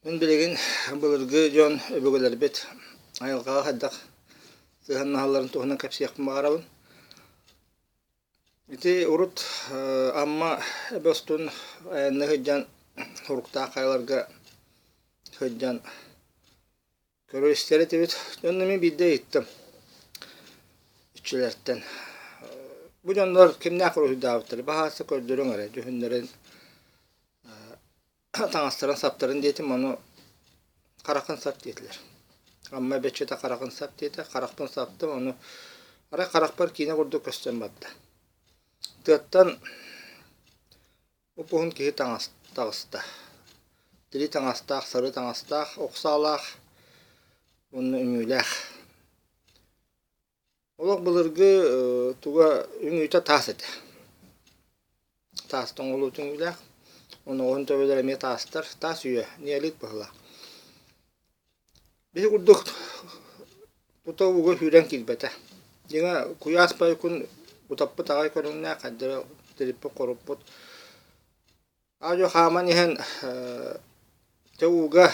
Мин билигин былыргы дьон өбүгэлэрбит айылҕаҕа хайдах сыһыаннаһалларын туһунан кэпсиэхпин баҕарабын. Ити урут Амма эбэ устун айанныы сылдьан Уруктаах хайаларга сылдьан Көрө-истэр этибит. Дьонно мин биирдэ ыйыттым иччилэртэн. Бу дьоннор кимнээх уруһуйдаабыттара баһаалыста көрдөрүҥ эрэ дьүһүннэрин, таҥастарын-саптарын диэтим, ону хараххын сап диэтилэр. Амма эбэччитэ хараххын сап диэтэ, харахпын саптым, ону арай харахпар киинэ курдук көстөн барда. Тыаттан Уп-уһун киһи таҥас таҕыста, тирии таҥастаах, сарыы таҥастаах, ох саалаах уонна үҥүүлээх. Олох былыргы туга үҥүүтэ таас этэ. Таас тоҥолуу үҥүүлээх, оноҕоһун төбөлөрө эмиэ таастар, таас үйэ, неолит быһыылаах. Биһи курдук тута ууга сүүрэн киирбэтэ. Дьиҥэ куйаас байкун утаппыт аҕай көрүҥнээх, хайдара тириппит-хоруппут. Аа-дьуо хааман иһэн дьэ ууга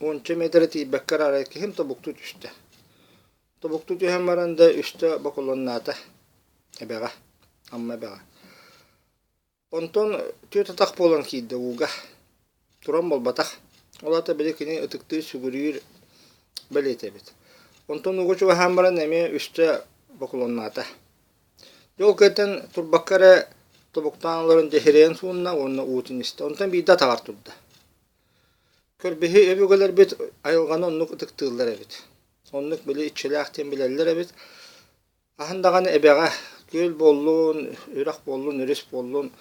уонча миэтэрэ тиийбэккэ эрэ арай киһим тобуктуу түстэ. Тобуктуу түһэн баран да үстэ бокулуоннаата эбэҕэ, Амма эбэҕэ. Онтон түөрт атах буолан киирдэ ууга. Туран буолбатах. Ол аата били кини ытыктыыр, сүгүрүйэр бэлиэтэ эбит. Онтон ууга чугаһаан баран эмиэ үстэ бокулуоннаата. Дьэ ол кэнниттэн турбакка эрэ тобуктаан олорон дьэһирэйэн суунна уонна уутун истэ. Онтон биирдэ атаҕар турда. Көрбүһү өбүгэлэрбит айылҕаны оннук ытыктыыллар эбит. Оннук били иччилээх диэн билэллэр эбит. Хаһан даҕаны эбэҕэ күөл буоллун, үрэх буоллун, өрүс буоллун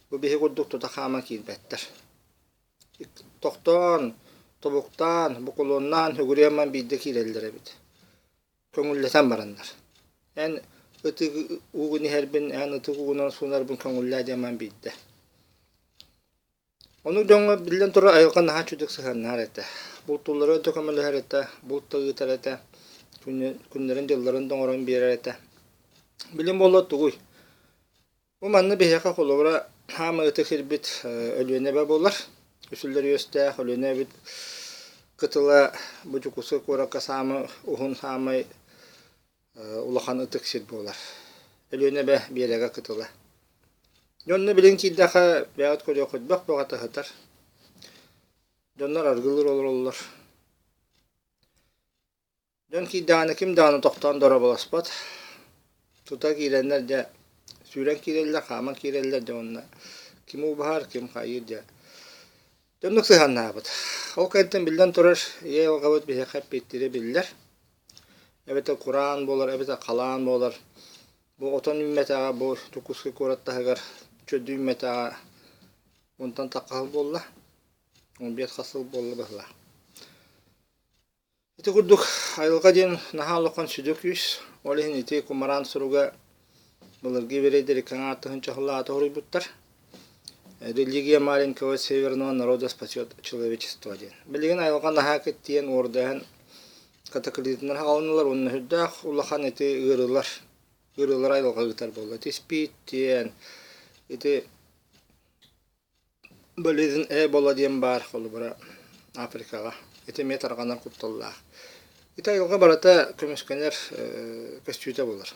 бу биһи курдук тута хааман киирбэттэр. Тохтоон, тобуктаан, букулуоннаан, үгүрүөн биирдэ киирэллэр эбит. Көҥүллэтэн бараннар. Эн ытык уугун иһэрбин, эн ытык уугунан суунарбын көҥүллээ диэн биирдэ. Ону дьоҥҥо, биллэн турар, айылҕа наһаа үчүгэй сыһыаннаһар этэ. Бултуулларыгар да көмөлөһөр этэ, булт да ыытар этэ, күннэрин-дьылларын да оҥорон биэрэр этэ. Билим буолла тугуй? Бу манна биһиэхэ холобура хаама ытык сирбит Өлүөнэ эбэ буолар. Үсүллэр үөстээх Өлүөнэ эбит кытыла бу Дьокуускай куоракка саамай уһун, саамай улахан ытык сир буолар. Өлүөнэ эбэ биэрэгэ кытыла. Дьонно билин киирдэххэ бэйэҕит көрүөххүт бөх бөҕөтө сытар. Дьоннор аргылыыр олороллор. Дьон киирдэҕинэ ким даҕаны тохтоон дорооболоспот. Тута киирэннэр дьэ сүүрэн киирэллэр, хааман киирэллэр дьэ уонна ким убаһар, ким хайыыр дьэ. Дьоннук сыһыаннаабыт. Ол кэнниттэн биллэн турар, ийэ айылҕабыт биһиэхэ эппиэттиирэ биллэр. Эбэтэр кураан буолар, эбэтэр халаан буолар. Бу отон үүммэтэҕэ, бу Дьокуускай куорат таһыгар чөдү үүммэтэҕэ уонтан тахха сыл буолла. 15 хас сыл буолла быһыылаах. Ити курдук айылҕа диэн наһаа улахан сүдү күүс. Ол иһин ити кумараан суруга былыргы еврейдэр икки аҥаар тыһыынча сыллааҕыта суруйбуттар. Религия маленького северного народа спасет человечество диэн. Билигин айылҕа наһаа киттийэн, уордайан катаклизмнар хаалыннылар уонна сүрдээх улахан ити ыарыылар, ыарыылар айылҕа ыытар буолла. Ити спид диэн, ити Болезнь Эбола диэн баар холобура Африкаҕа. Ити эмиэ тарҕанар кутталлаах. Ити айылҕа барыта көмүскэнэр көстүүтэ буолар.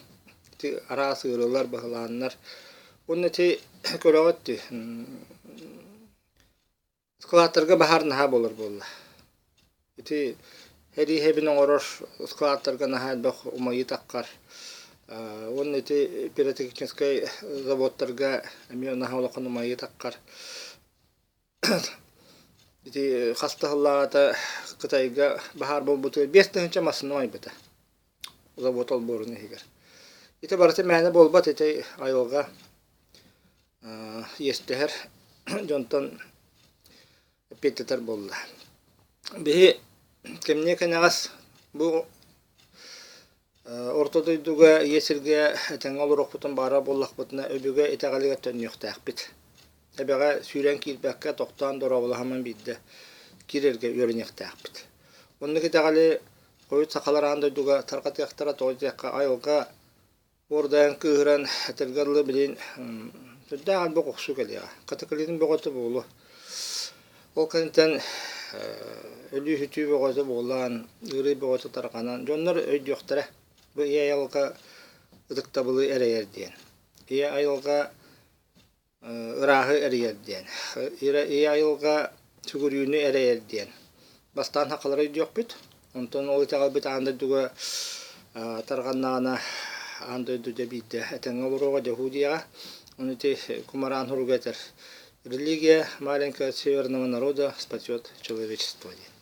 Ити араас ыарыылар, быһылааннар. Уонна ити көрөҕүт дии, складтарга баһаар наһаа буолар буолла. Ити эрииһэбин оҥорор ыскылааттарга наһаа элбэх умайыы таххар. Уонна ити пиротехническай заводтарга эмиэ наһаа улахан умайыы таххар. Ити хас да сыллааҕыта Кытайга баһаар буолбутугар 5000 массыына умайбыта завод олбуорун иһигэр. Ити барыта мээнэ буолбат, ити айылҕа иэстэһэр дьонтон эппиэттэтэр буолла. Биһи кэмниэ кэнэҕэс бу орто дойдуга ийэ сиргэ этэҥҥэ олоруохпутун баҕарар буоллахпытына өбүгэ итэҕэлигэр төннүөхтээхпит. Эбэҕэ сүүрэн киирбэккэ тохтоон дорооболоһон биирдэ киирэргэ үөрэниэхтээхпит. Оннук итэҕэли хойут сахалар аан дойдуга тарҕатыахтара, тоҕо диэтэххэ айылҕа Уордайан кыыһыран этэргэ дылы билигин сүрдээх элбэх охсуу кэлиэҕэ. Катаклизм бөҕөтө буолуо. Ол кэнниттэн Өлүү-сүтүү бөҕөтө буолан, ыарыы бөҕөтө тарҕанан, дьоннор өйдүөхтэрэ. Бу ийэ айылҕа ытыктабылы эрэйэр диэн. Ийэ айылҕа ырааһы эрийэр диэн. Ийэ айылҕа сүгүрүүнү эрэйэр диэн. Бастаан сахалар өйдүөхпүт, онтон ол итэҕэлбит аан дойдуга тарҕаннаҕына аан дойду дьэ биирдэ этэҥҥэ олоруоҕа дьэ уһуу диэҕэ. Ону ити кумараан суруга этэр: «Религия маленького северного народа спасет человечество» диэн.